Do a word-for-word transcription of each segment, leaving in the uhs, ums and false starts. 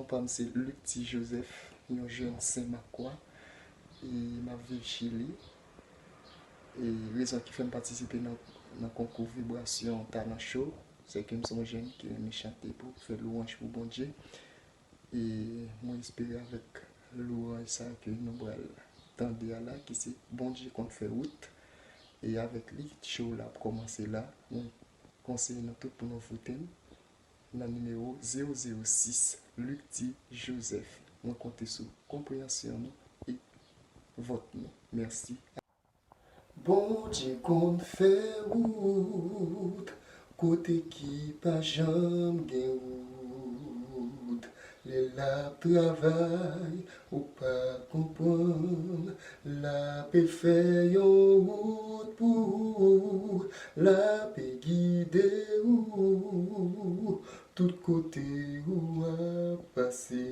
Non pa m se Lucty Joseph, yon jèn Senmakwa, e m ap viv Chili. E rezon ki fè m patisipe nan, nan konkou Vibrasyon Talan Show, se ke m se yon jèn ki renmen chante pou fè lwanj pou Bondye. E mwen espere avèk lwanj sa ke nou pral tande a la, ki se Bondye konn fè wout. E avèk li, show la ap kòmanse la. Mwen konseye nou tout pou nou vote m nan nimewo zewo zewo sis, Lucty Joseph. Mwen konte sou konpreyansyon nou e vòt nou. Mèsi. Bondye konn fè wout kote ki pa janm gen wout. Lè l ap travay, ou pa konprann, l ape fè yon wout pou ou, l ape gide ou tout kote ou ap pase.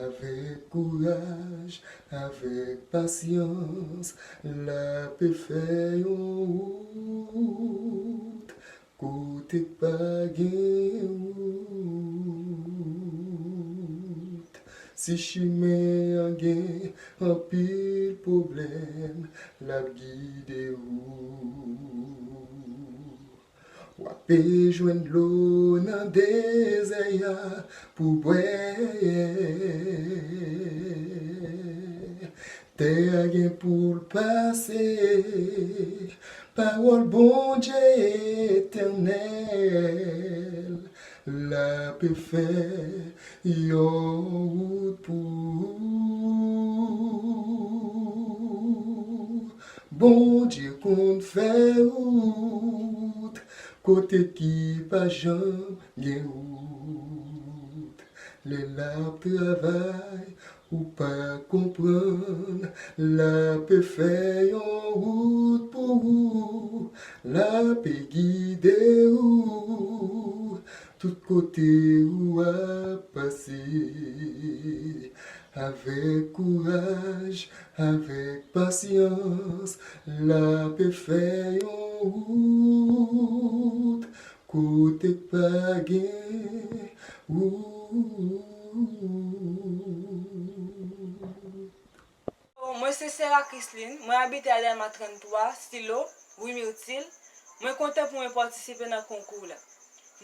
Avèk kouraj, avèk pasyans, l ape fè yon wout kote k pa gen wout. Si chimen an gen anpil pwoblèm, l ap gide ou. W ape jwenn dlo nan dezè a pou bwè. Tè a gen pou l pase. Pawòl Bondye etènèl, l ape fè yon wout pou ou. Bondye konn fè wout kote ki pa janm gen wout. Lè l ap travay, ou pa konprann, l ape fè yon wout pou ou, l ape gide ou tout kote ou ap pase. Avèk kouraj, avèk pasyans, l ape fè yon wout kote k pa gen wout. Mwen se Sera Chrisline, mwen abite a Dèlma tranntwa, Silo, Wi Mirtil. Mwen kontan pou mwen patisipe nan konkou la.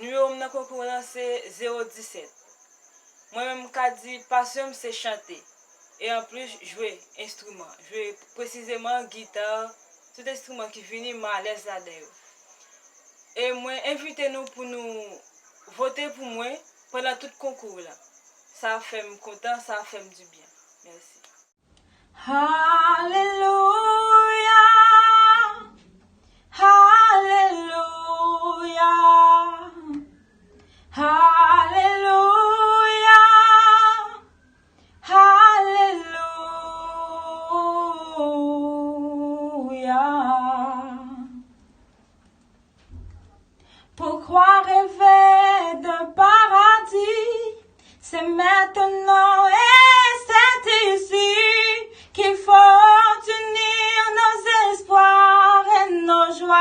Nimewo m nan konkou lan se zewo disèt. Mwen menm m ka di pasyon m se chante. E anplis jwe enstriman. Jwe presizeman gita, tout enstriman ki vini m alèz ladan yo. E mwen envite nou pou nou vote pou mwen pandan tout konkou la. Sa ap fè m kontan, sa ap fè m dibyen. Mèsi. Alelouya, alelouya, alelouya, alelouya. Pourquoi rêver d'un paradis? C'est maintenant et c'est ici qu'il faut unir nos espoirs et nos joies.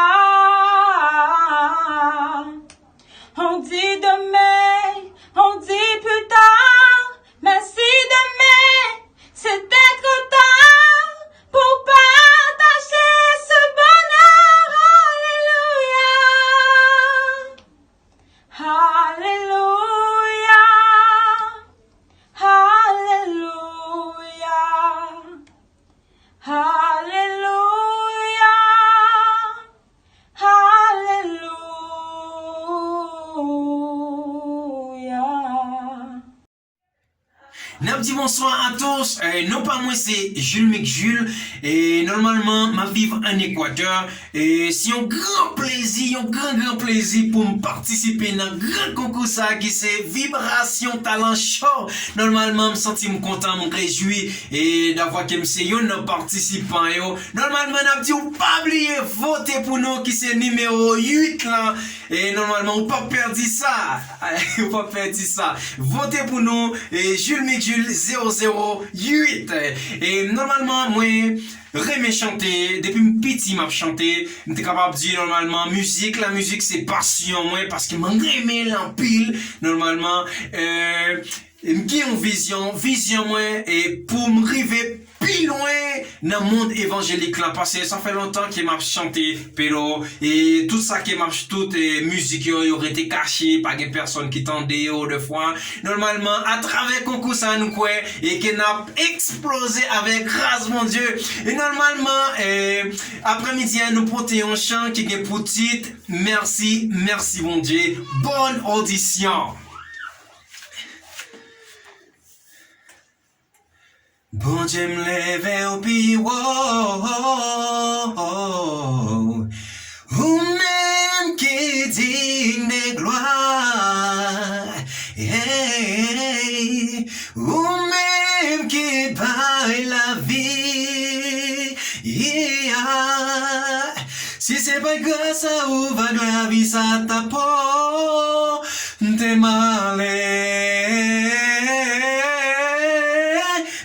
On dit demain, on dit plus tard, mais si demain c'était trop tard pour partager ce bonheur, alléluia, alléluia, alléluia, alléluia, alléluia. N ap di bonswa a tous. Eh, non pa mwen se Jules Mick Jules. E nòmalman, m ap viv ann Ekwatè. E se yon gran plezi, yon gran, gran plezi pou m patisipe nan gran konkou sa a ki se Vibrasyon Talan Show. Nòmalman, m santi m kontan, m rejwi, e davwa ke m se youn nan patisipan yo. Nòmalman, n ap di w pa bliye vote pou nou ki se nimewo uit lan. E nòmalman, ou p ap pèdi sa. Ou p ap pèdi sa. Vote pou nou, e Jules Mick Jules zewo zewo uit. E nòmalman, mwen, renmen chante, depi m piti m ap chante, m te kapab di nòmalman, mizik, la mizik se pasyon mwen, paske mwen renmen l anpil, nòmalman, euh, e m gen yon vizyon, vizyon mwen, e pou m rive pi lwen nan mond evanjelik la, paske sa fè lontan ke m ap chante, pero, e tout sa ke m ap, tout, e, mizik yo, yo rete kache, pa gen pèsonn ki tande yo defwa. Nòmalman, atravè konkou sa, nou kwè, e ke n ap eksploze avèk gras Bondye. E nòmalman, e, aprèmidi a, nou pote yon chan ki gen pou tit, Mèsi, mèsi Bondye. Bòn odisyon. Bondye, m leve w pi wo, ou menm ki digne de glwa, hey, ou menm ki bay lavi, yeah. Si se pa t gras a ou, vag lavi sa ta po te m ale.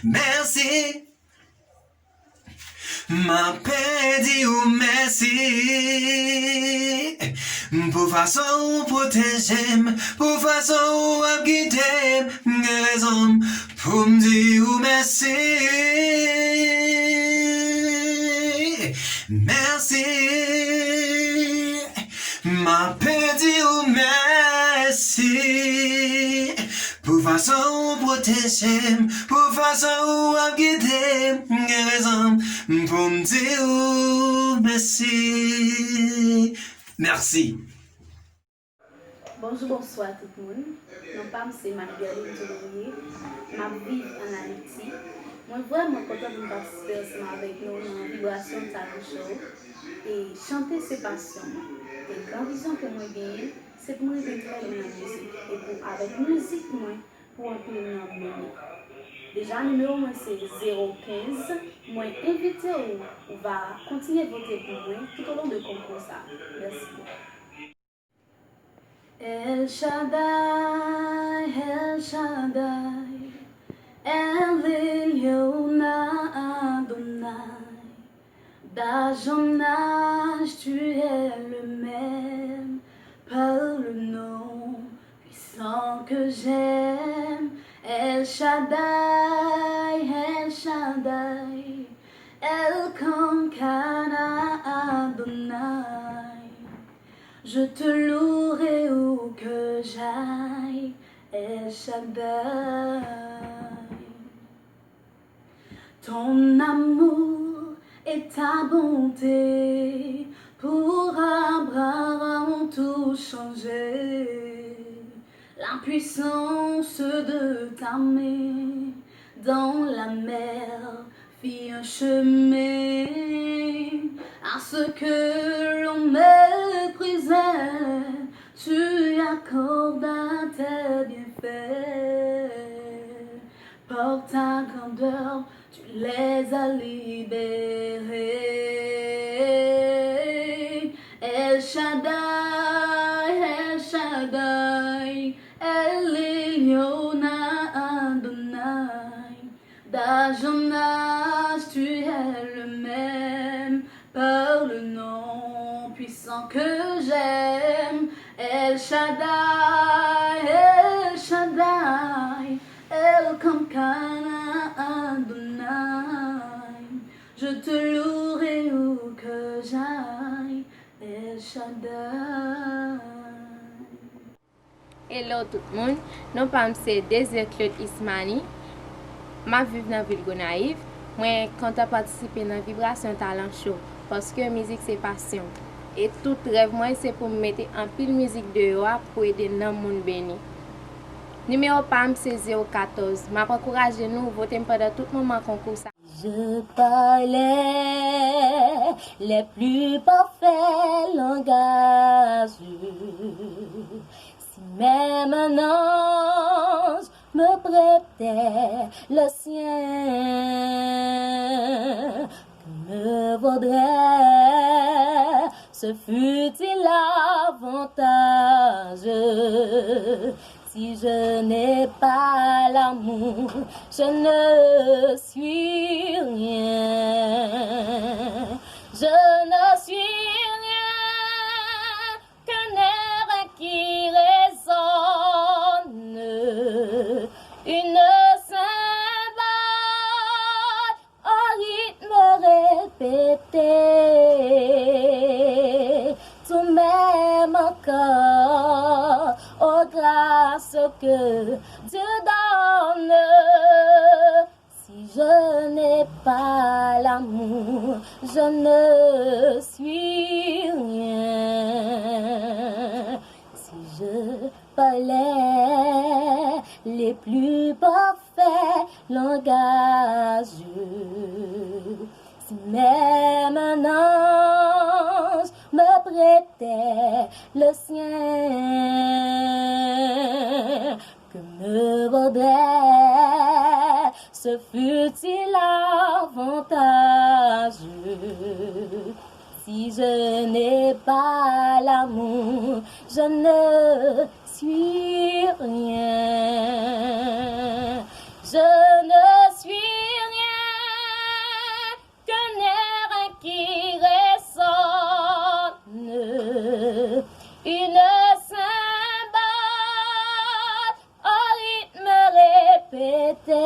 Mèsi. M ape di ou mèsi pou fason ou pwoteje m, pou fason ou ap gide m. M gen rezon pou m di ou mèsi. Mèsi. M ape di ou mèsi pou fason ou pwoteje m, pou fason ou ap gide m. M gen rezon pou m di ou mèsi. Mèsi. Bonjou, bonswa tout moun. Non pa m se Marie-Guerline Dulaurier. M ap viv ann Ayiti. Mwen vrèman kontan pou m patisipe ansanm avèk nou nan Vibrasyon Talent Show. E chante se pasyon mwen. E gran vizyon ke mwen genyen, se pou m rive trè lwen nan mizik. E pou avèk mizik mwen, pou anpil nonm beni. Deja nimewo mwen se zewo kenz. Mwen envite w, ou va kontinye vote pou mwen toutolon de konkou sa. Mèsi. El Shaddai, El Shaddai, El Elyon Adonai. D'âge en âge, tu es le même, par le nom puissant que j'aime. El Shaddai, El Shaddai, Elkamkana Adonai. Je te louerai où que j'aille, El Shaddai. Ton amour et ta bonté pour Abraham ont tout changé. La puissance de ta main dans la mer fit un chemin à ceux que l'on méprisait. Tu accordes à tes bienfaits. Par ta grandeur, tu les as libérés. El Shaddai, El Shaddai, El Elyon Adonai. D'âge en âge, tu es le même, par le nom puissant que j'aime. El Shaddai, El Shaddai, Elkamkana Adonai. Je te louerai où que j'aille, El Shaddai. Hello tout moun, non pa m se Désiré Claude Ismany. M ap viv nan vil Gonayiv. Mwen kontan patisipe nan Vibrasyon Talent Show, paske mizik se pasyon. E tout rèv mwen se pou m mete anpil mizik deyò a pou ede nanm moun beni. Nimewo pa m se zewo katòz. M ap ankouraje nou vote m pandan tout moman konkou sa. Je parle les plus parfaits langages. Si même un ange me prêtait le sien, que me vaudrait ce futile avantage? Si je n'ai pas l'amour, je ne suis rien. Oh, grâce que Dieu donne. Si je n'ai pas l'amour, je ne suis rien. Si je parlais les plus parfaits langages, si même un ange me prêtait le sien, que me vaudrait ce futile avantage si je n'ai pas l'amour, je ne suis rien. Je ne suis rien qu'un air qui résonne, une cymbale au rythme répété,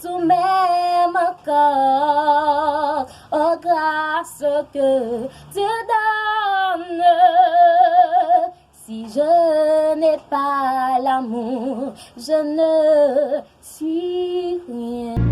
tout même accord, oh, grâce que Dieu donne. Si je n'ai pas l'amour, je ne suis rien.